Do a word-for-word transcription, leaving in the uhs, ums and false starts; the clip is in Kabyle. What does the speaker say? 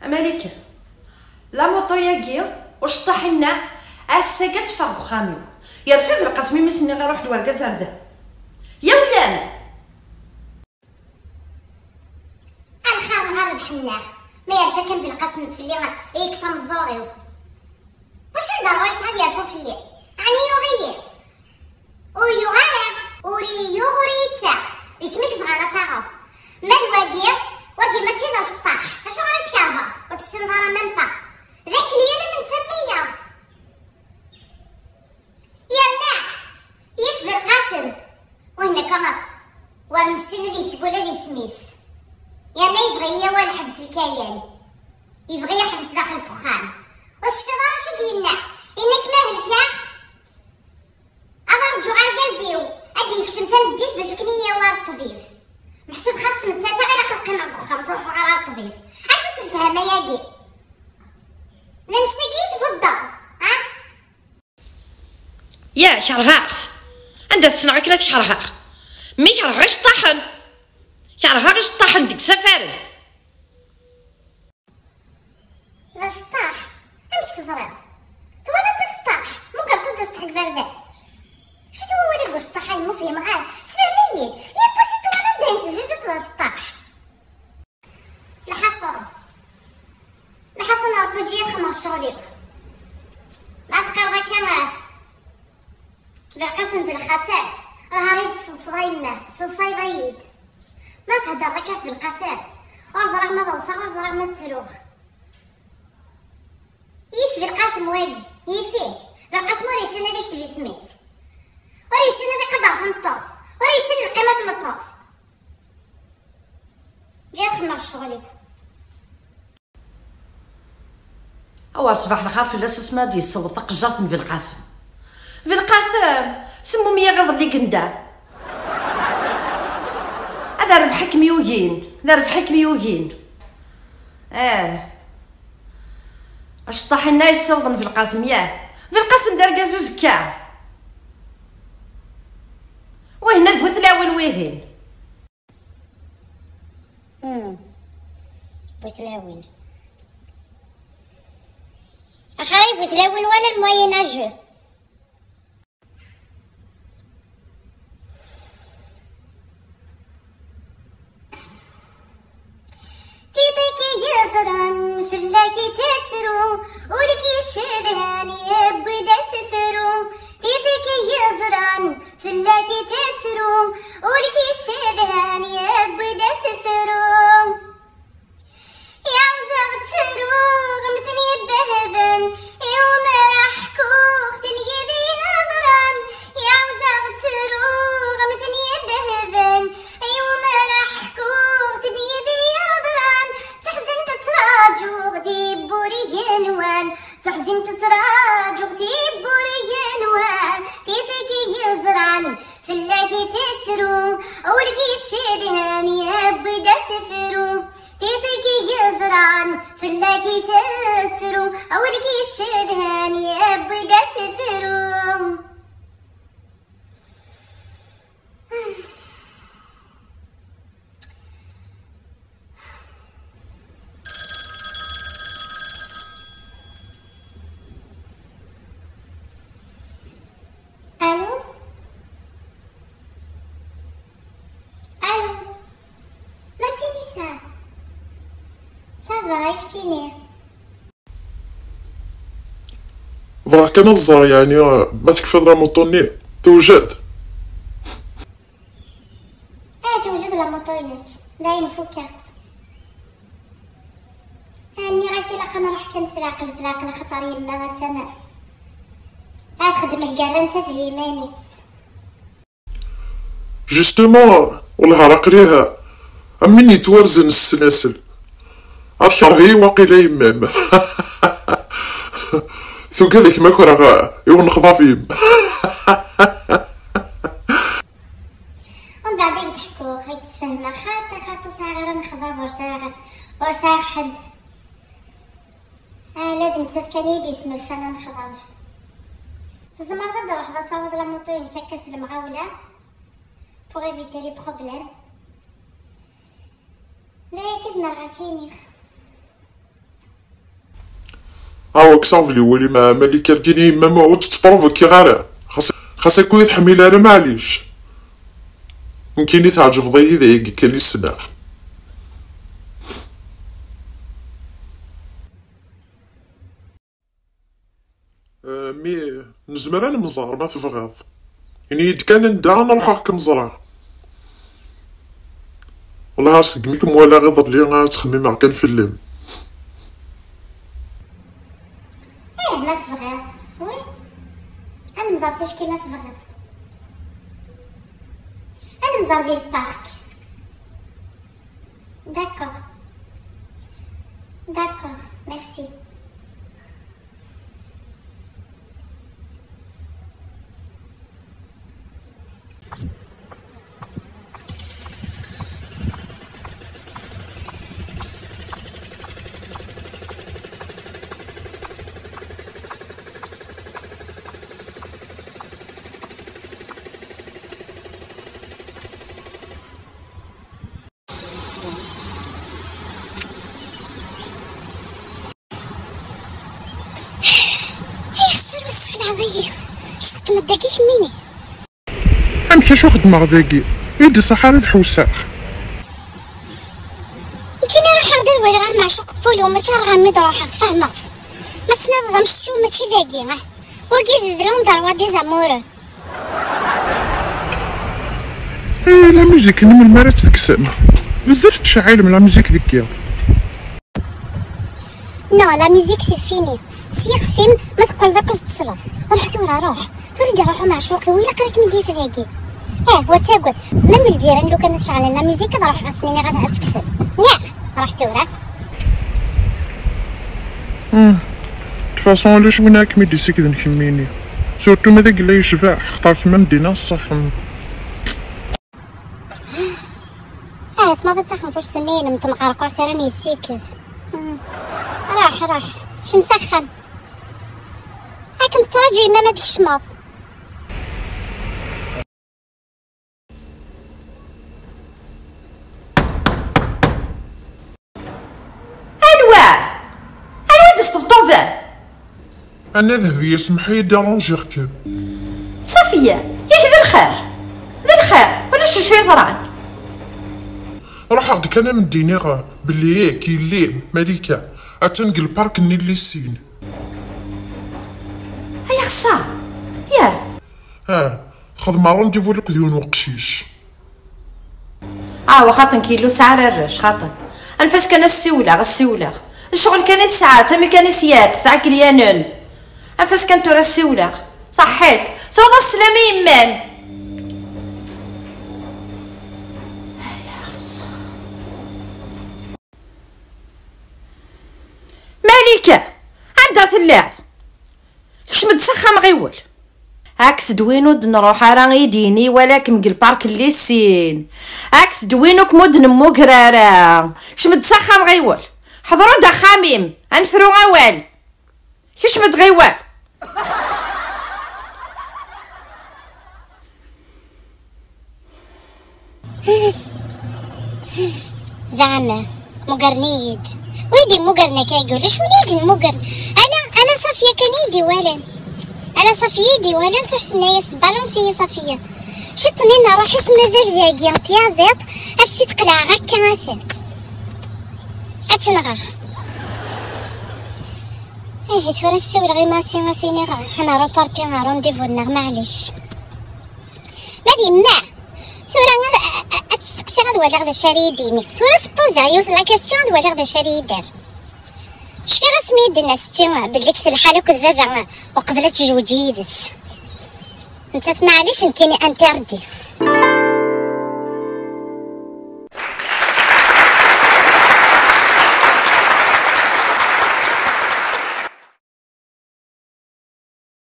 Amalik, la moto-yagi, uceṭṭaḥ-inna, ass-agi ad teffeɣ deg uxxam-iw. Yerfa Belqasem imi s-nniɣ iruḥ-d wergaz ar da. Yawlan! A lxir neɣ a rrbeḥ-nneɣ, ma yerfa kan Belqasem fell-i, yekkes ameẓẓuɣ-iw. Wacu i d ṛṛay-is ad yerfu fell-i? Ɛni yuɣ-iyi? Ur yuɣ ara. Ur iyi-yuɣ, ur iyi-ttaɣ. D kemm i yebɣan ad taɣeḍ. Ma d wagi, wagi mačči d aceṭṭaḥ. Acuɣer i t-tkerheḍ? Ur tessineḍ ara même pas. D akken yal am netta am wiyaḍ. Yerna yif Belqasem. Win akka ur nessin ad yekteb ula d isem-is. Yerna yebɣa-yi awal ḥbes lkayan. Yebɣa-yi ḥbes daxel n uxxam. Ur tecfiḍ ara acu d-yenna? Yenna-k ma helkeɣ, ad rǧuɣ argaz-iw ad d-yekcem tameddit bac akken i yi-yawi ɣer ṭṭbib. Meḥsub xas ttmettateɣ, ilaq ad qqimeɣ deg uxxam, ur ttruḥuɣ ara ɣer ṭṭbib. Acu-tt lefhama-yagi? D annect-agi i tbeddeḍ, ha? Ya, kerheɣ-t. Anda t-ssneɣ akken ad t-kerheɣ? Mi kerheɣ iceṭṭaḥen. Kerheɣ iceṭṭaḥen deg isafaren. D aceṭṭaḥ? Amek teẓriḍ? Twalaḍ aceṭṭaḥ? Mugreḍ-d aceṭṭaḥ deg iberdan? Acu-t wawal-agi uceṭṭaḥ-a? Ur fhimeɣ ara. Sefhem-iyi-d. Yiwwas i twalaḍ dayen tezzuzeḍ d aceṭṭaḥ? Lḥaṣun, lḥaṣun, Ṛebbi eǧǧ-iyi ad xedmeɣ ccɣel-iw. Ma teqqareḍ akka, Belqasem d lxaṣer, raha i d-tesseḍsaḍ a yemma, tesseḍsayeḍ-iyi-d. Ma theddreḍ akka ɣef Belqasem, ur ẓriɣ ma ḍelseɣ, ur ẓriɣ ma ttruɣ. Yif Belqasem wagi, yif-it. Belqasem ur yessin ad ikteb isem-is. Ur yessin ad iqadder tameṭṭut. Ur yessin lqima n tmeṭṭut. Ǧǧiɣ xedmeɣ ccɣel-iw. Awer ṣbeḥ lxir fell-as asmi ad d-yessaweḍ taqejjart n Belqasem. Belqasem, semmum-iyi iḍelli deg nnda. Ad rbeḥ i kem-yugin, d rbeḥ i kem-yugin. Eh. Aceṭṭaḥ-inna yessawḍen Belqasem, yah. Belqasem d argaz uzekka. Wihin d bu tlawin wihin. Hmm. Bu tlawin. Axir bu tlawin wala le Moyen Âge. Tiṭ-ik i yeẓran fell-ak i tettru, ul-ik yecedhan yewwi-d asefru. Tiṭ-ik i yeẓran fell-ak i tettru, ul-ik yecedhan yewwi-d asefru. Iɛawez-aɣ ttruɣ am ten yebbehben, i umar ḥkuɣ ten yid-i yeḍran. Iɛawez-aɣ ttruɣ am ten yebbehben, i umar ḥkuɣ ten yid-i yeḍran. D taḥzint ttraǧuɣ tibbura igenwan, d taḥzint ttraǧuɣ tibbura igenwan. Tiṭ-ik i yeẓran fell-ak i tettru, ul-ik yecedhan yewwi-d asefru. Tiṭ-ik i yeẓran fell-ak i tettru, ul-ik yecedhan yewwi-d asefru. Allô? Allô? Masinisa? Ça va, keččini? Bɣiɣ kan ad ẓreɣ, yeɛni, ma tekfiḍ lamuṭu-nni, tewjed? Ah, tewjed lamuṭu-inek. Dayen, fukeɣ-tt. Ah, nniɣ-ak ilaq ad nruḥ kan s leɛqel, s leɛqel, axaṭer yemma attan ad txeddem lgerra nettat d yiman-is. Justement, wellah ar aql-iha am win yettwarzen s ssnasel. Ad tkerheḍ-iyi waqila yemma-m. Tugad ad kem-akreɣ i unexḍaf-im. Umbeɛd ad k-d-ḥkuɣ, ad k-d-sfehmeɣ. Xaṭi, xaṭi, ur sɛiɣ ara anexḍaf, ur sɛiɣ, ur sɛiɣ ḥedd. Ala d nettat kan i yi-d-yesnulfan anexḍaf. Tzemreḍ ad d-truḥeḍ ad tawiḍ lamuṭu-inek akka s lemɣawla, pour éviter les problèmes. D aya kan i zemreɣ ad k-iniɣ. Awa, kkes aɣbel i wul-im a Malika, nekkini yemma-m ur tt-ttprovokiɣ ara. Xas, xas akka ur yi-tḥemmil ara, maɛlic. Nekkini tɛeǧbeḍ-iyi, d ayagi kan i ssneɣ. Eh, mi nezmer ad nemẓer ma tebɣiḍ. Ini-yi-d kan anda ad n-ruḥeɣ ad kem-ẓreɣ. Wellah ar segmi kem-walaɣ iḍelli, ad ttxemmimeɣ kan fell-am. Ih, ma tebɣiḍ. Oui. Ad nemẓer ticki ma tebɣiḍ. Ad nemẓer di lpark. D'accord. D'accord, merci. Ay, xsar ur tessexlaɛeḍ-iyi. Ctiṭ medda-k kemmini. Amek acu xeddmeɣ dagi? I d-iṣaḥ ara d-ḥewseɣ. Nekkini ruḥeɣ-d ad waliɣ ar Meɛcuq Pulu, mačči ar ɣer mi d-ruḥeɣ, tfehmeḍ? Ma tettnadiḍ amceččew, mačči dagi, ah. Wagi d le droit des amoureux. Eh, la musique-nni melmi ara tt-tekksem? Bezzaf tettceɛɛilem la musique deg yiḍ. Non, la musique c'est fini. S yixef-im, ma teqqleḍ akk ad tesleḍ. Ruḥ tura, ruḥ. Tura i d-iruḥ umeɛcuq-iw, ilaq ara kem-id-yaf dagi. Eh, ur ttagad. Même lǧiran lukan ad ceɛlen la musique, ad ruḥeɣ ad sen-iniɣ ad, ad tekksem. Niɛ, ruḥ tura. Hmm. De toute façon, ulac win ara kem-id-isekden kemmini. Surtout ma d agella yecbeḥ, xaṭer kemm am ddin-a ṣṣeḥ. Ahat ma d taxenfuct-nni-inem temqerqurt ara n-yessiket. Hmm. Ruḥ, ruḥ, kcem s axxam. Ad kem-tettraǧu yemma-m ad d-tkecmeḍ. Anwa? Anwa i d-tesṭebṭubeḍ? Ana Dehbiya, semmeḥ-iyi-d, arranjiɣ-kem. Safiya, yak d lxir? D lxir, ulac acu yeḍran. Ruḥeɣ-d kan ad m-d-iniɣ belli yak yelli Malika attan deg lpark-nni n Lissin. Ay axeṣṣar! Yah! Ah, xedmeɣ rendez-vous akked yiwen uqcic. Ah, wa xaṭi, nekk yellu sɛiɣ arrac, xaṭi. Anef-as kan ad ssiwleɣ, ad ssiwleɣ. D ccɣel kan i tesɛa, d tamikanist yat, tesɛa ikelyanen. Anef-as kan tura ad ssiwleɣ. Ṣaḥḥit. Sɛuḍ-as sslam i yemma-m. Ay, axeṣṣar. Malika, anda telliḍ? Kcem-d s axxam ɣiwel. Aks d win ur d-nruḥ ara i d-yini wala-kem deg lpark n Lissin. Aks d win ur kem-ur d-nemmuger ara. Kcem-d s axxam ɣiwel. Ḥḍer-d axxam-im, ad nefru awal. Kcem-d ɣiwel. Zeɛma, mugren-iyi-d. Wi d-immugren akka i yuli? Cwi i d-immugren? Ala, ala Safiya kan i yi-d-iwalan. Ala Safiya i yi-d-iwalan, tuḥ tenna-yas tbalansi-yi Safiya. Ciṭ-nni n ṛṛuḥ-is mazal dagi, tyaziḍt, ad s-tt-id-qelɛeɣ akka atan. Ad tt-nɣeɣ. Ihi tura ssiwleɣ i Masi, ad s-iniɣ ad nruparti ɣer rendez-vous-nneɣ, maɛlic. Ma d yemma, tura ad, ad, ad testeqsiɣ ad waliɣ d acu ara yi-d-yini. Tura spuzaɣ yiwet la question ad waliɣ d acu ara yi-d-terr. Cfiɣ asmi i d-tenna setti belli deg telḥal akked baba uqbel ad tezweǧ yid-s. Nettat maɛlic, nekkini interdit.